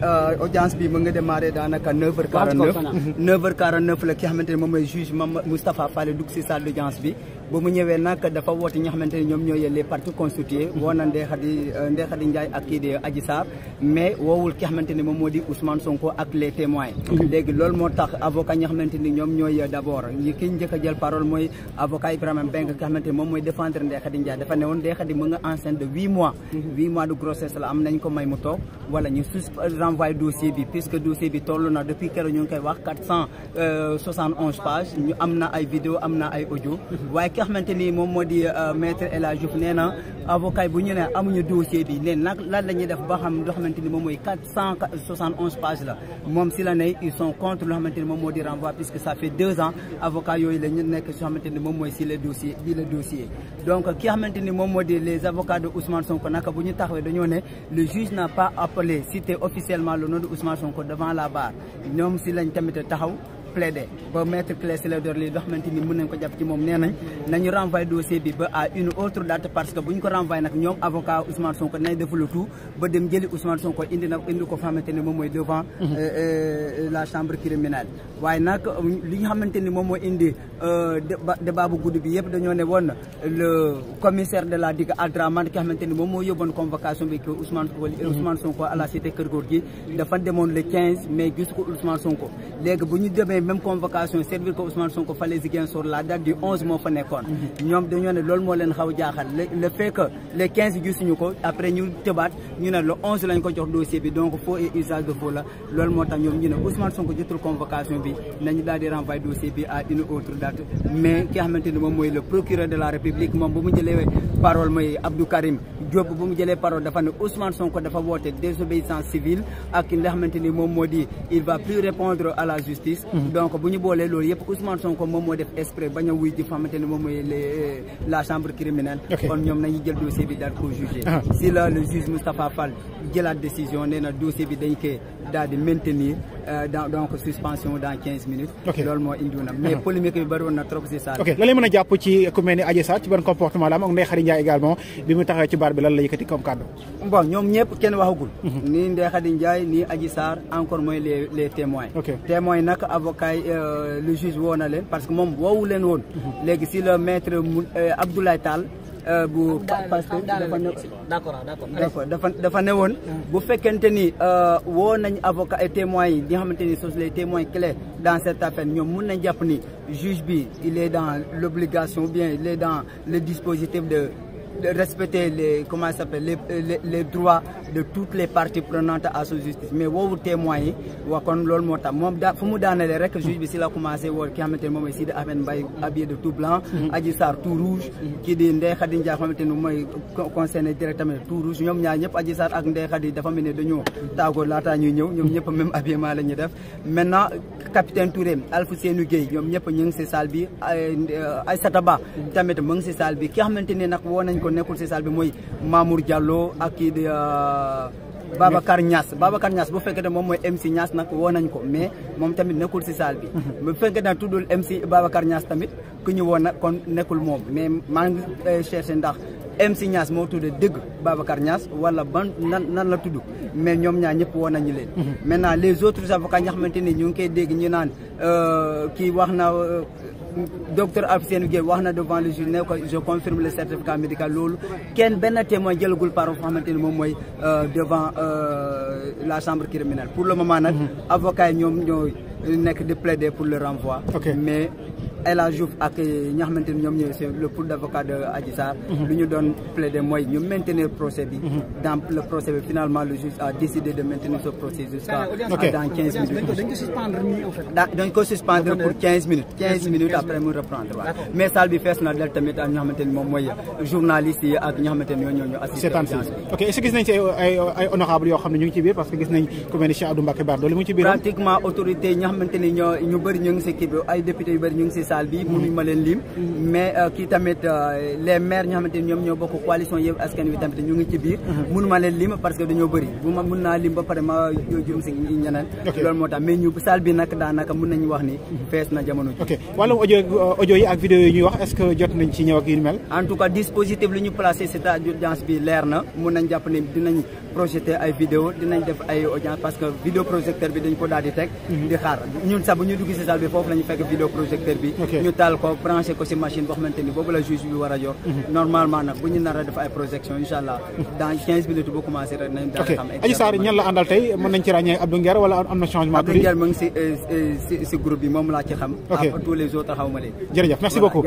audience bi mu nga démarré daanaka 9h49 9h49 la ki xamante ne moom mooy juge Moustapha Fall dugg si salle d'audience bi ba mu ñëwee nag dafa woote ñi nga xamante ne ñoom ñooy les parties constituées woo na Ndeye Khady Ndiaye ak kii di Adji Sarr mais woowul ki xamante ne moom moo di Ousmane Sonko ak les témoins léegi loolu moo tax avocat ñi nga xamante ni ñoom ñooy d'abord ki njëkk a jël parole mooy avocat Ibrahima Mbengue ki xamante ne moom mooy défendre Ndeye Khady Ndiaye dafa ne woon Ndeye Khady mu nga enceinte de 8 mois 8 mois de grossesse la am nañ ko may mu toog wala ñu renvoyer dossier bi puisque dossier bi toll na depuis keroog ñu ngi koy wax 471 pages ñu am na ay vidéo am na ay audio waaye ki xamante ni moom moo di maître El Hadji Diouf nee na avocat yi bu ñu ne amuñu dossier bi ne nag lan la ñuy def ba xam loo xamante ni moom mooy 471 pages la moom si la ne ils sont contre loo xamante ni moom moo di renvoi puisque ça fait 2 ans avocat yooyu la ñu nekk si xamante ni moom mooy si le dossier donc ki xamante ni moom moo di les avocats de Ousmane Sonko naka bu ñu taxawee dañoo ne le juge n'a pas appelé cité officiellement le nom de Ousmane Sonko devant la barre ñoom si lañ tamit taxaw plaidé ba maître Clédor Ciré Ly doo xamante ni mën nañ ko jàpp ci moom nee nañu renvoyer dossier bi ba à une autre date parce que bu ñu ko renvoyer nag ñoom avocat Ousmane Sonko nañ def le tout ba dem jëli Ousmane Sonko indi ko xamante ni moom mooy devant la chambre criminelle waaye nag li nga xamante ni moom mooy indi débat bu guddi bi yëpp dañoo ne woon le commissaire de la DIC Adraman ki xamante ni moom moo yóbboon convocation bi que Ousmane Sonko à la cité Keur Gorgui dafa demoon le 15 mais gis ko Ousmane Sonko léegi bu ñu demee même convocation servir ko Ousmane Sonko fallait Ziguinchor la date du 11 moo fa nekkoon ñoom dañoo ne loolu moo leen xaw jaaxal le fait que le 15 gisuñu ko après ñu tëbaat ñu ne le 11 lañ ko jox dossier bi donc faux et usage de faux la loolu moo tax ñoom ñu ne Ousmane Sonko jotul convocation bi nañu daal di renvoyer dossier bi à une autre date mais ki nga xamante ni moom mooy le procureur de la République moom bu mu jëlee parole mooy Abdou Karim Diop bu mu jëlee parole dafa ne Ousmane Sonko dafa woote désobéissance civile ak ki nga xamante ni moom moo di il va plus répondre à la justice donc bu ñu boolee loolu yëpp Ousmane Sonko moom moo def exprès bañ a wuy ji xamante ni moom mooy la chambre criminelle kon ñoom nañu jël dossier bi daal ko jugé si la le juge Moustapha Fall jëlaat décision nee na dossier bi dañ koy daal di maintenir donc suspension dans 15 minutes loolu moo indi na mais polémique bi bëri woon na trop si ça la lay mën a jàpp ci ku mel ni Adji Sarr ci ban comportement la am ak Ndeye Khady Ndiaye également bi mu taxawee ci baar bi lan la yëkkati comme kàddu bon ñoom ñëpp kenn waxagul ni Ndeye Khady Ndiaye ni Adji Sarr encore mooy les témoins témoins nag avocat le juge woo na leen parce que moom woowu leen woon léegi si le maître Abdoulaye Tall bu parce que dafa ne woon bu fekkente ni woo nañ avocat et témoins yi di nga xamante ni sont les témoins clés dans cette affaire ñoom mun nañ jàpp ni juge bi il est dans l'obligation ou bien il est dans le dispositif de respecter les droits de toutes les parties prenantes à sa justice mais woowu témoins yi waa kon loolu moo tax moom fu mu daanale rek juge bi si la commencé woo ki nga xamante ne moom mooy Sidi Ahmed Mbaye habillé de tout blanc Adji Sarr tout rouge kii di Ndeye Khady Ndiaye xamante ne mooy concerné directement tout rouge ñoom ñaar ñëpp Adji Sarr ak Ndeye Khady dafa mel ne dañoo tàggoo laataa ñuy ñëw ñoom ñëpp même habillement la ñuy def maintenant capitaine Touré Alfousseynou Gueye ñoom ñëpp ñu ngi si salle bi Aïssata Ba tamit mu ngi si salle bi ki nga xamante ne nag woo nañ ko nekkul si salle bi mooy Mamour Diallo ak kii di Babacar Niass bu fekkee ne moom mooy MC Niass nag woo nañ ko mais moom tamit nekkul si salle bi bu fekkee ne tuddul MC Babacar Niass tamit ku ñu woon nag kon nekkul moom mais maa ngi cherché ndax MC Niass moo tudd dëgg Babacar Niass wala ban nan la tudd mais ñoom ñaar ñëpp woon nañu leen maintenant les autres avocats ñoo xamante ni ñu ngi koy dégg ñu naan kii wax na docteur Alfousseynou Gueye wax na devant le juge ne ko je confirme le certificat médical loolu kenn benn témoin jëlagul parole foo xamante ni moom mooy devant la chambre criminelle pour le moment nag avocat yi ñoom ñoo nekk di plaider pour le renvoi mais El Hadji Diouf ak ñi nga xamante ni ñoom ñooy le pool d'avocat de Adji Sarr lu ñu doon plaider mooy ñu maintenir procès bi dans le procès bi finalement le juge a décidé de maintenir ce procès jusqu'à dans 15 minutes dañ ko suspendre pour 15 minutes après mu reprendre waaw mais salle bi fees na del tamit ak ñi nga xamante ni moom mooy journalistes yi ak ñi nga xamante ni ñoo ñu assisté ok est-ce que gis nañ ci ay honorable yoo xam ne ñu ngi ci biir parce que gis nañ ku mel ni Cheikh Abdou Mbacké Bara Dolly mu ngi ci biir pratiquement autorité ñi nga xamante ni ñu bëri ñu ngi si kii bi ay députés yu bëri ñu ngi si salle bi mënuñu ma leen lim mais kii tamit les maires ñoo xamante ni ñoom ñoo bokk coalition Yewwi Askan Wi tamit ñu ngi ci biir mënu ma leen lim parce que dañoo bëri bu ma mën naa lim ba pare ma jurum si ñeneen loolu moo tax mais ñu salle bi nag daanaka mën nañu wax ni fees na jamono ji. ok wàllum audio yi ak vidéo yi ñuy wax est-ce que jot nañ ci ñëw ak yu mel. en tout cas dispositif li ñu placé état d'urgence bi leer na mun nañ jàpp ne dinañ projeté ay vidéo dinañ def ay audience parce que vidéo projecteur bi dañ ko daal di teg di xaar ñun sax bu ñu dugg si salle bi foofu la ñu fekk vidéo projecteur bi ñu taal ko branché ko si machine boo xamante ni boobu la juge bi war a yor normalement nag bu ñu nar a def ay projection incha allah dans 15 minutes bu commencé rek nañ daal xam Adji Sarr ñan la àndal tey mën nañ ci ràññee Abdou Nguer wala am na changement. Abdou Nguer mu ngi si groupe bi moom laa ci xam tous les autres xaw ma leen. jërëjëf merci beaucoup.